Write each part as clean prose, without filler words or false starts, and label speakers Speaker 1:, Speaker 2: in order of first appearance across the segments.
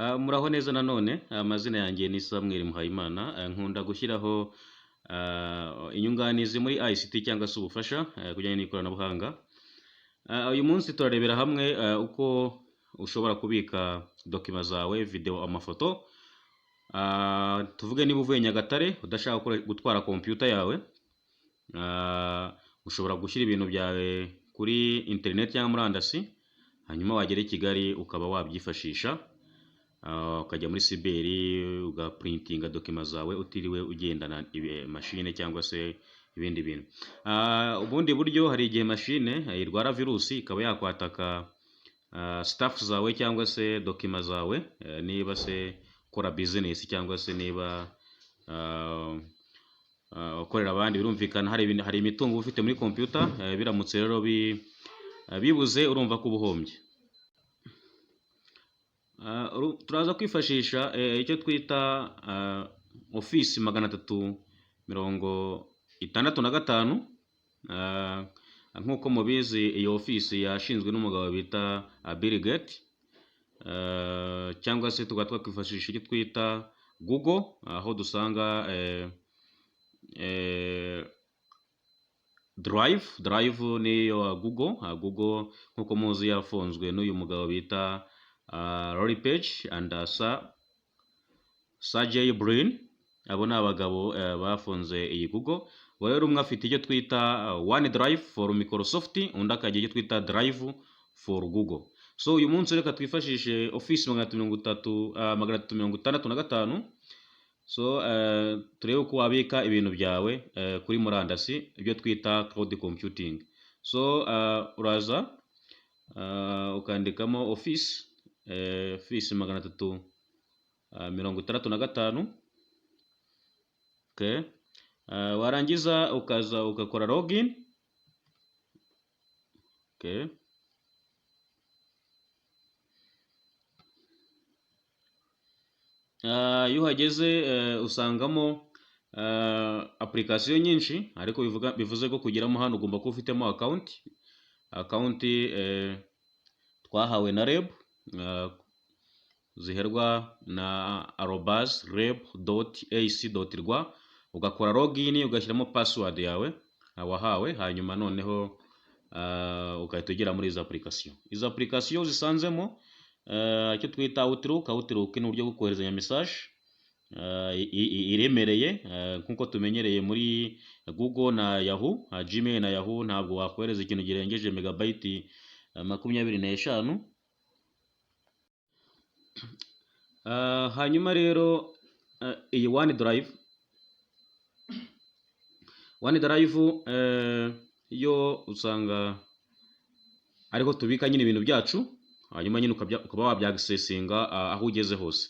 Speaker 1: Muraho neza nanone, amazina yanjye ni Samuel Muhayimana, nkunda gushyiraho inyunganizi muri ICT cyangwa se ubufasha ku bijyanye n'ikoranabuhanga. Uyu munsi turarebera hamwe uko ushobora kubika document zawe, video, amafoto. Tuvuge niba uvuye Nyagatare udashaka gutwara computer yawe, ushobora gushyira ibintu byawe kuri internet cyangwa murandasi, hanyuma wagera i Kigali ukaba wabyifashisha, ukajya muri cyber ugaprintinga document zawe utiriwe ugendana machine cyangwa se ibindi bintu. Ubundi buryo, hari igihe machine irwara virusi ikaba yakwataka stuff zawe cyangwa se document zawe, niba se ukora business cyangwa se niba ukorera abandi, birumvikana hari ibintu, hari imitungo uba ufite muri computer, biramutse rero bibuze urumva ko uba uhombye. Turaza kwifashisha icyo twita Office 365. Nk'uko mubizi, iyi Office yashinzwe n'umugabo bita Bill Gates, cyangwa se tukaba twakwifashisha icyo twita Google, aho dusanga Drive. Drive niyo Google. Google nk'uko muzi yafunzwe n'uyu mugabo bita Larry Page and Sergey Brin. Abo ni abagabo bafunze iyi Google. Ubwo rero umwe afite icyo twita OneDrive for Microsoft, undi akagira icyo twita Drive for Google. So uyu munsi reka twifashishe Office 330, 365. So turebe uko wabika ibintu byawe kuri murandasi, ibyo twita cloud computing. So uraza ukandikamo Office 365. Okay. Warangiza ukaza ugakora login. Okay. Iyo uhageze usangamo application nyinshi, ariko bivuze ko kugeramo hano ugomba kuba ufitemo account. Account twahawe na REB, ziherwa na @reb.ac.rw, ugakora login, ugashyiramo password yawe wahawe, hanyuma noneho ugahita ugera muri izi application. Izi application zisanzemo icyo twita Outlook. Outlook ni uburyo bwo koherezanya message iremereye, nk'uko tumenyereye muri Google na Yahoo, Gmail na Yahoo, ntabwo wakohereza ikintu girengeje megabyte 25. Hanyuma rero iyi OneDrive, OneDrive yo usanga ariho tubika nyine ibintu byacu, hanyuma nyine ukaba wabyaccessinga aho ugeze hose,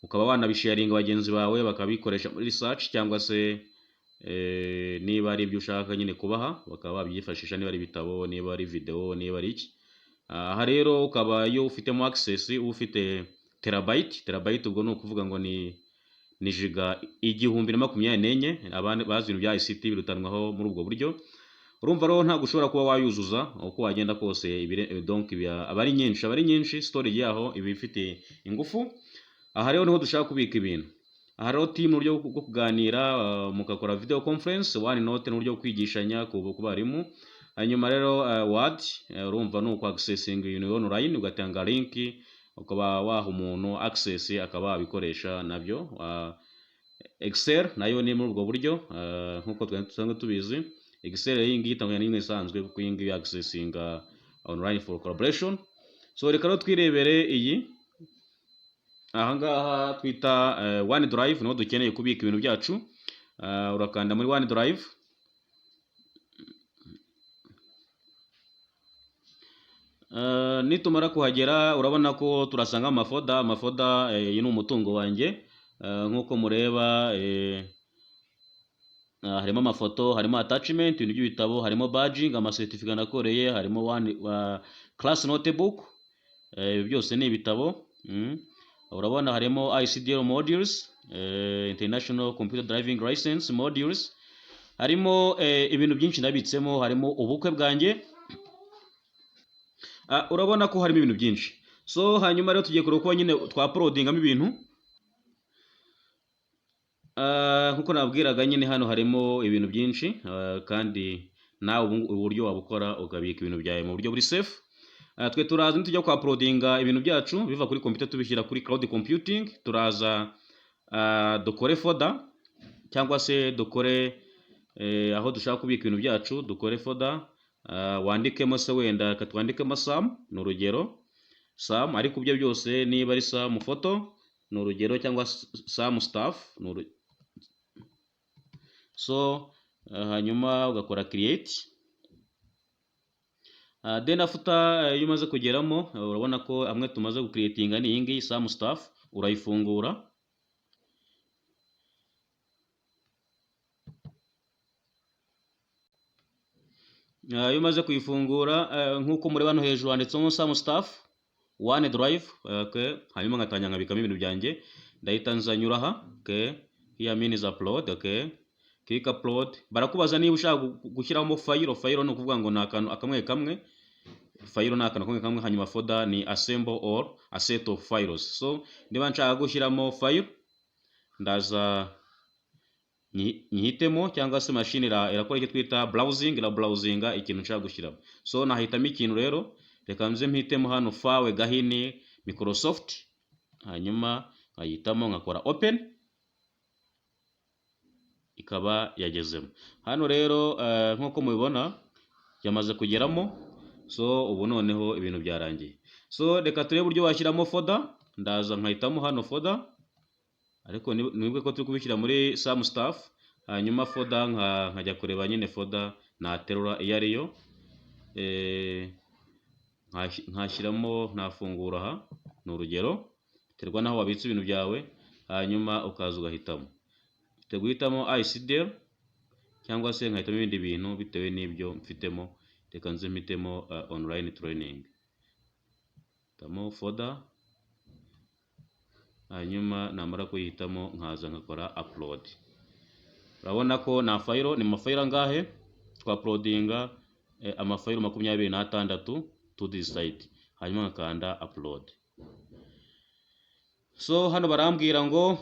Speaker 1: ukaba wanabisharinga bagenzi bawe bakabikoresha muri research, cyangwa se niba ari ibyo ushaka nyine kubaha bakaba babyifashisha, niba ari ibitabo, niba ari video, niba ari iki. Aha rero ukaba iyo ufitemo access uba ufite terabyte. Terabyte ubwo ni ukuvuga ngo ni giga 1024. Abandi bazi ibintu bya ICT birutanwaho muri ubwo buryo. Urumva rero ntabwo ushobora kuba wayuzuza uko wagenda kose, donc aba ari nyinshi, aba ari nyinshi, storage yaho iba ifite ingufu. Aha rero niho dushaka kubika ibintu. Aha rero Team ni uburyo bwo kuganira, mugakora video conference. OneNote ni uburyo bwo kwigishanya ku barimu. Hanyuma rero Word, urumva ni uku accessing ibintu online, ugatanga link, ukaba waha umuntu access akaba wabikoresha nabyo. Excel nayo ni muri ubwo buryo, nk'uko twari dusanzwe tubizi. Excel iyi ngiyi itandukanye n'imwe isanzwe, kuko iyi ngiyi accessinga online for collaboration. So reka rero twirebere iyi aha ngaha twita OneDrive, niho dukeneye kubika ibintu byacu. Urakanda muri OneDrive. Nitumara kuhagera urabona ko turasanga amafolder. Amafolder, iyi ni umutungo wanjye. Nk'uko mureba, harimo amafoto, harimo attachment, ibintu by'ibitabo, harimo badging, amacertificate nakoreye, harimo one class notebook, ibi byose ni ibitabo. Urabona harimo ICDL modules, International Computer Driving License modules, harimo ibintu byinshi nabitsemo, harimo ubukwe bwanjye. Urabona ko harimo ibintu byinshi. So hanyuma rero tugiye kureba uko nyine twauploadingamo ibintu. Nkuko nabwiraga nyine, hano harimo ibintu byinshi, kandi nawe uburyo wabukora ukabika ibintu byawe mu buryo buri safe. Twe turaza nitujya kwa uploadinga ibintu byacu biva kuri computer tubishyira kuri cloud computing, turaza dukore folder cyangwa se dukore aho dushaka kubika ibintu byacu, dukore folder, wandikemo se wenda, reka twandikemo Sam, ni urugero, Sam, ariko ibyo byose niba ari Sam photo, ni urugero, cyangwa Sam stuff, ni so hanyuma ugakora create. Then after, iyo umaze kugeramo, urabona ko amwe tumaze gucreatinga ni iyi ngiyi Sam stuff, urayifungura. Iyo umaze kuyifungura, nk'uko mureba hano hejuru handitsemo Sam stuff one drive, okay. Hanyuma ngatangira nkabikamo ibintu byanjye, ndahita nzanyura aha, okay. Here means upload, okay. Click upload. Barakubaza niba ushaka gushyiramo file. File ni ukuvuga ngo ni akantu akamwe kamwe, file ni akantu kamwe kamwe, hanyuma folder ni assemble or a set of files. So niba nshaka gushyiramo file, ndaza nyihitemo, cyangwa se machine irakora icyo twita browsing, ira browsinga ikintu nshaka gushyiramo. So nahitamo ikintu rero, reka nze mpitemo hano fawe Gahini Microsoft, hanyuma nkayitamo nkakora open, ikaba yagezemo hano rero. Nk'uko mubibona yamaze kugeramo. So ubu noneho ibintu byarangiye. So reka turebe uburyo washyiramo folder. Ndaza nkahitamo hano folder, ariko nibwo ko turi kubishyira muri Sam stuff, hanyuma folder nkajya kureba nyine folder naterura iyo ariyo, nkashyiramo, nafungura aha, ni urugero, biterwa n'aho wabitse ibintu byawe, hanyuma ukaza ugahitamo. Mfite guhitamo ICDL cyangwa se nkahitamo ibindi bintu bitewe n'ibyo mfitemo. Reka nze mpitemo online training, hitamo folder, hanyuma namara kuyihitamo nkaza nkakora upload. Urabona ko na file ni amafayilo angahe twauploadinga? Amafayilo 26 to this site, hanyuma nkakanda upload. So hano barambwira ngo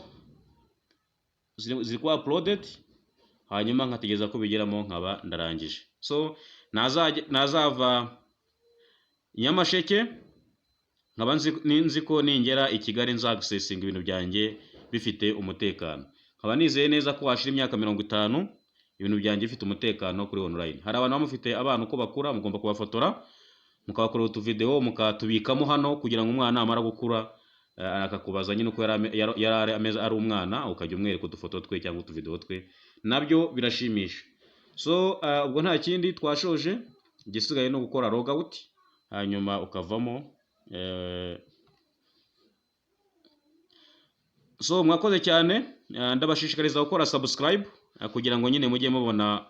Speaker 1: ziri kuba uploaded, hanyuma nkategereza ko bigeramo nkaba ndarangije. So nazava i Nyamasheke nkaba nzi ko ningera i Kigali nzagisesinga ibintu byanjye bifite umutekano, nkaba nizeye neza ko washira imyaka 50 ibintu byanjye bifite umutekano kuri online. Hari abantu baba mufite abana, uko bakura mugomba kubafotora, mukabakorera utuvideo, mukatubikamo hano, kugira ngo umwana namara gukura, akakubaza nyine uko yari ameze ari umwana, ukajya umwereka udufoto twe cyangwa utuvideo twe, nabyo birashimisha. So ubwo nta kindi, twashoje, igisigaye ni ugukora logout hanyuma ukavamo. So mwakoze cyane, ndabashishikariza gukora subscribe kugira ngo nyine mujye mubona.